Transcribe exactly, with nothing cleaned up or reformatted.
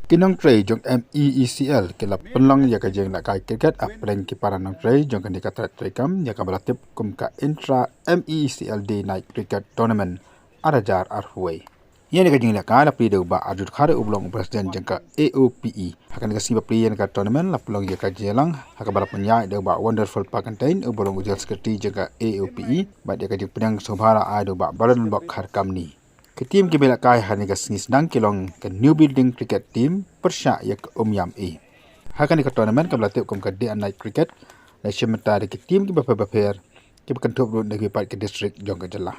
Ki nongtrei jong M E E C L ki la pynlong ïa ka jinglehkai cricket hapdeng ki para nongtrei jong kane ka trei treikam ïa kaba la tip kum ka Intra M E E C L Day Night Cricket Tournament ar hajar arphew wei. Ïa kane ka jinglehkai la plie da u Bah Arjun Khare uba long u president jong ka A O P E. Ha kane ka sngi ba plie ïa ka tournament la pynlong ïa ka jingïalang ha kaba la pynïaid da u Bah Wonderful Pakyntein uba long u general secretary jong ka A O P E. Bad ïa ka jingpynïaid sngewbha la ai da u Bah Baranbok Kharkamni. Ki team kiba lehkai ha kane ka sngi sdang ki long ka New Building Cricket Team pyrshah ïa ka Umiam A. Ha kane ka tournament kaba la tip kum ka Day and Night Cricket la shim bynta da ki team kiba pher bapher kiba kynthup ruh na kiwei pat ki district jong ka jylla.